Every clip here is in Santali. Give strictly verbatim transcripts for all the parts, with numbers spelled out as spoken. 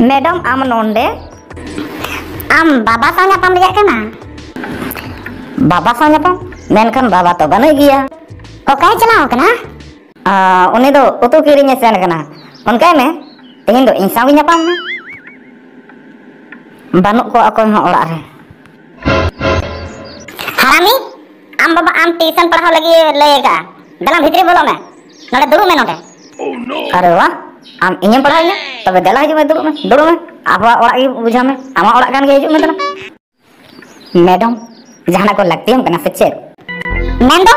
ᱢᱮᱰᱟᱢ, ᱟᱢ ᱱᱚᱸᱰᱮ? ᱟᱢ ᱵᱟᱵᱟ ᱥᱟᱶ ᱧᱟᱯᱟᱢ ᱨᱮᱭᱟᱜ ᱠᱟᱱᱟ? ᱵᱟᱵᱟ ᱥᱟᱶ ᱧᱟᱯᱟᱢ? ᱢᱮᱱᱠᱷᱟᱱ ᱵᱟᱵᱟ ᱛᱚ ᱵᱟᱹᱱᱩᱜ ᱜᱮᱭᱟ᱾ ᱚᱠᱟᱭ ᱪᱟᱞᱟᱣ ᱠᱟᱱᱟ? ᱟ, ᱩᱱᱤ ᱫᱚ ᱩᱛᱩ ᱠᱤᱨᱤᱧᱮ ᱥᱮᱱ ᱠᱟᱱᱟ᱾ ᱚᱱᱠᱟᱭ ᱢᱮ, ᱛᱮᱦᱮᱧ ᱫᱚ ᱤᱧ ᱥᱟᱶ ᱜᱮ ᱧᱟᱯᱟᱢ ᱢᱮ᱾ ᱵᱟᱹᱱᱩᱜ ᱠᱚᱣᱟ ᱚᱠᱚᱭ ᱦᱚᱸ ᱚᱲᱟᱜ ᱨᱮ᱾ ᱦᱟᱨᱟᱢᱤ, ᱟᱢ ᱵᱟᱵᱟ ᱟᱢ ᱴᱤᱭᱩᱥᱚᱱ ᱯᱟᱲᱦᱟᱣ ᱞᱟᱹᱜᱤᱫ ᱮ ᱞᱟᱹᱭ ᱟᱠᱟᱫᱼᱟ᱾ ᱫᱮᱞᱟ ᱵᱷᱤᱛᱨᱤ ᱵᱚᱞᱚᱜ ᱢᱮ, ᱱᱚᱰᱮ ᱫᱩᱲᱩᱵ ᱢᱮ ᱱᱚᱰᱮ᱾ ᱟᱨᱮ ᱵᱟᱦ, ᱟᱢ ᱤᱧᱮᱢ ᱯᱟᱲᱦᱟᱣᱤᱧᱟ? ᱛᱚᱵᱮ ᱫᱮᱞᱟ ᱦᱤᱡᱩᱜ ᱢᱮ, ᱫᱩᱲᱩᱵ ᱢᱮ, ᱫᱩᱲᱩᱵ ᱢᱮ᱾ ᱟᱵᱚᱣᱟᱜ ᱚᱲᱟᱜ ᱜᱮ ᱵᱩᱡᱷᱟᱹᱣ ᱢᱮ, ᱟᱢᱟᱜ ᱚᱲᱟᱜ ᱠᱟᱱ ᱜᱮ, ᱦᱤᱡᱩᱜ ᱢᱮ ᱫᱮᱞᱟ᱾ ᱢᱮᱰᱟᱢ, ᱡᱟᱦᱟᱱᱟᱜ ᱠᱚ ᱞᱟᱹᱠᱛᱤᱭᱟᱢ ᱠᱟᱱᱟ ᱥᱮ ᱪᱮᱫ? ᱢᱮᱱᱫᱚ?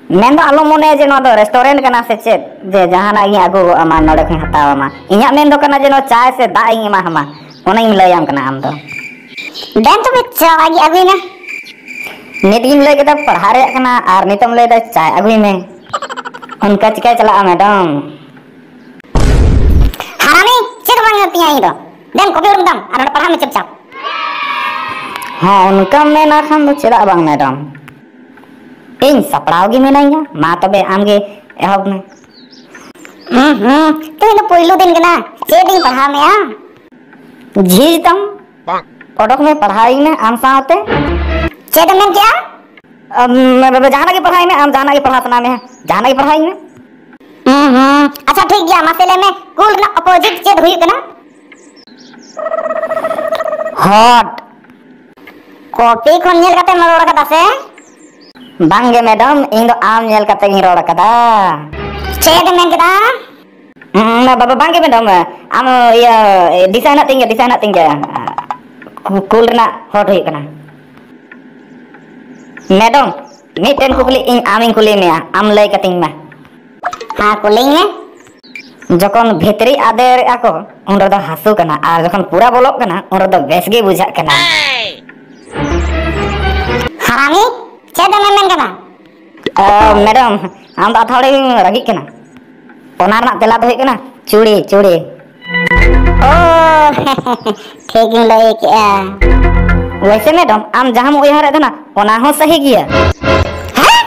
ᱢᱮᱱᱫᱚ ᱟᱞᱚᱢ ᱢᱚᱱᱮᱭᱟ ᱡᱮ ᱱᱚᱣᱟ ᱫᱚ ᱨᱮᱥᱴᱩᱨᱮᱱᱴ ᱠᱟᱱᱟ ᱥᱮ ᱪᱮᱫ, ᱡᱮ ᱡᱟᱦᱟᱱᱟᱜ ᱤᱧ ᱟᱹᱜᱩ ᱜᱚᱫ ᱟᱢᱟ, ᱱᱚᱰᱮ ᱠᱷᱚᱱ ᱦᱟᱛᱟᱣ ᱟᱢᱟ᱾ ᱤᱧᱟᱹᱜ ᱢᱮᱱ ᱫᱚ ᱠᱟᱱᱟ ᱡᱮ ᱱᱚᱣᱟ ᱪᱟᱭ ᱥᱮ ᱫᱟᱜ ᱤᱧ ᱮᱢᱟ ᱟᱢᱟ, ᱚᱱᱟᱧ ᱞᱟᱹᱭᱟᱢ ᱠᱟᱱᱟ ᱟᱢ ᱫᱚ᱾ ᱫᱮᱱ ᱛᱚᱵᱮ ᱪᱟ ᱜᱮ ᱟᱹᱜᱩᱭ ᱢᱮ᱾ ᱱᱤᱛ ᱜᱤᱧ ᱞᱟᱹᱭ ᱠᱮᱫᱟ ᱯᱟᱲᱦᱟᱜ ᱨᱮᱭᱟᱜ ᱠᱟᱱᱟ, ᱟᱨ ᱱᱤᱛᱚᱜ ᱮᱢ ᱞᱟᱹᱭᱫᱟ ᱪᱟᱭ ᱟᱹᱜᱩᱭ ᱢᱮ᱾ ᱚᱱᱠᱟ ᱪᱤᱠᱟᱹᱭ ᱪᱟᱞᱟᱜᱼᱟ ᱢᱮᱰᱟᱢ? ᱦᱟᱨᱟᱢᱤ, ᱪᱮᱫ ᱦᱚᱸ ᱵᱟᱝ ᱦᱩᱭᱩᱜ ᱛᱤᱧᱟᱹ ᱤᱧ ᱫᱚ᱾ ᱫᱮᱱ ᱠᱚᱯᱤ ᱩᱰᱩᱠ ᱫᱟᱢ ᱟᱨ ᱱᱚᱰᱮ ᱯᱟᱲᱦᱟᱜ ᱢᱮ ᱪᱩᱯᱪᱟᱯ᱾ ᱦᱚᱸ, ᱚᱱᱠᱟᱢ ᱢᱮᱱᱟ ᱠᱷᱟᱱ ᱫᱚ ᱪᱮᱫᱟᱜ ᱵᱟᱝ ᱢᱮᱰᱟᱢ? ᱤᱧ ᱥᱟᱯᱲᱟᱣ ᱜᱮ ᱢᱤᱱᱟᱹᱧᱟ, ᱢᱟ ᱛᱚᱵᱮ ᱟᱢ ᱜᱮ ᱮᱦᱚᱵ ᱢᱮ᱾ ᱦᱩᱸ, ᱦᱩᱸ, ᱛᱮᱦᱮᱧ ᱫᱚ ᱯᱩᱭᱞᱩ ᱫᱤᱱ ᱠᱟᱱᱟ, ᱪᱮᱫ ᱤᱧ ᱯᱟᱲᱦᱟᱣ ᱢᱮᱭᱟ? ᱡᱷᱤᱡ ᱛᱟᱢ, ᱚᱰᱚᱠ ᱢᱮ, ᱯᱟᱲᱦᱟᱣᱤᱧ ᱢᱮ ᱟᱢ ᱥᱟᱶᱛᱮ᱾ ᱪᱮᱫ ᱮᱢ ᱢᱮᱱ ᱠᱮᱜᱼᱟ? ᱟᱢ, ᱡᱟᱦᱟᱱᱟᱜ ᱜᱮ ᱯᱟᱲᱦᱟᱣᱤᱧ ᱢᱮ, ᱟᱢ ᱡᱟᱦᱟᱱᱟᱜ ᱜᱮ ᱯᱟᱲᱦᱟᱣ ᱥᱟᱱᱟ ᱢᱮᱭᱟ, ᱡᱟᱦᱟᱱᱟᱜ ᱜᱮ ᱯᱟᱲᱦᱟᱣᱤᱧ ᱢᱮ᱾ ᱦᱩᱸ, ᱦᱩᱸ, ᱟᱪᱪᱷᱟ ᱴᱷᱤᱠ ᱜᱮᱭᱟ, ᱢᱟᱥᱮ ᱞᱟᱹᱭ ᱢᱮ, ᱠᱩᱞ ᱨᱮᱱᱟᱜ ᱚᱯᱳᱡᱤᱴ ᱪᱮᱫ ᱦᱩᱭᱩᱜ ᱠᱟᱱᱟ? ᱦᱚᱴ᱾ ᱠᱚᱯᱤ ᱠᱷᱚᱱ ᱧᱮᱞ ᱠᱟᱛᱮᱢ ᱨᱚᱲ ᱠᱟᱫᱟ ᱥᱮ? ᱵᱟᱝ ᱜᱮ ᱢᱮᱰᱟᱢ, ᱤᱧ ᱫᱚ ᱟᱢ ᱧᱮᱞ ᱠᱟᱛᱮ ᱜᱤᱧ ᱨᱚᱲ ᱠᱟᱫᱟ᱾ ᱪᱮᱫ ᱮᱢ ᱢᱮᱱ ᱠᱮᱫᱟ? ᱦᱩᱸ, ᱵᱟ-, ᱵᱟ-, ᱵᱟᱝ ᱜᱮ ᱢᱮᱰᱟᱢ, ᱟᱢ ᱤᱭᱟᱹ ᱫᱤᱥᱟᱹ ᱦᱮᱱᱟᱜ ᱛᱤᱧ ᱜᱮᱭᱟ, ᱫᱤᱥᱟᱹ ᱦᱮᱱᱟᱜ ᱛᱤᱧ ᱜᱮᱭᱟ᱾ ᱠᱩ-, ᱠᱩᱞ ᱨᱮᱱᱟᱜ ᱦᱚᱴ ᱦᱩᱭᱩᱜ ᱠᱟᱱᱟ᱾ ᱢᱮᱰᱟᱢ, ᱢᱤᱫᱴᱮᱱ ᱠᱩᱠᱞᱤ ᱤᱧ ᱟᱢᱤᱧ ᱠᱩᱞᱤ ᱢᱮᱭᱟ, ᱟᱢ ᱞᱟᱹᱭ ᱠᱟᱹᱛᱤᱧ ᱢᱮ᱾ ᱦᱮᱸ, ᱠᱩᱞᱤᱧ ᱢᱮ᱾ ᱡᱚᱠᱷᱚᱱ ᱵᱷᱤᱛᱨᱤ ᱟᱫᱮᱨᱮᱜᱼᱟ ᱠᱚ, ᱩᱱ ᱨᱮᱫᱚ ᱦᱟᱹᱥᱩ ᱠᱟᱱᱟ, ᱟᱨ ᱡᱚᱠᱷᱚᱱ ᱯᱩᱨᱟ ᱵᱚᱞᱚᱜ ᱠᱟᱱᱟ, ᱩᱱ ᱨᱮᱫᱚ ᱵᱮᱥ ᱜᱮ ᱵᱩᱡᱷᱟᱹᱜ ᱠᱟᱱᱟ᱾ ᱦᱟᱨᱟᱢᱤ, ᱪᱮᱫ ᱮᱢ ᱢᱮᱢᱮᱱ ᱠᱟᱱᱟ? ᱟ, ᱢᱮᱰᱟᱢ, ᱟᱢ ᱫᱚ ᱟᱛᱷᱟᱣᱲᱤᱢ ᱨᱟᱹᱜᱤᱜ ᱠᱟᱱᱟ᱾ ᱚᱱᱟ ᱨᱮᱱᱟᱜ ᱛᱮᱞᱟ ᱫᱚ ᱦᱩᱭᱩᱜ ᱠᱟᱱᱟ ᱪᱩᱲᱤ, ᱪᱩᱲᱤ᱾ ᱳ, ᱴᱷᱤᱠ ᱜᱮᱢ ᱞᱟᱹᱭ ᱠᱮᱜᱼᱟ᱾ ᱣᱮᱥᱮ ᱢᱮᱰᱟᱢ, ᱟᱢ ᱡᱟᱦᱟᱸᱢ ᱩᱭᱦᱟᱹᱨᱮᱫ ᱛᱟᱦᱮᱱᱟ, ᱚᱱᱟ ᱦᱚᱸ ᱥᱟᱹᱦᱤ ᱜᱮᱭᱟ᱾ ᱦᱮᱸ?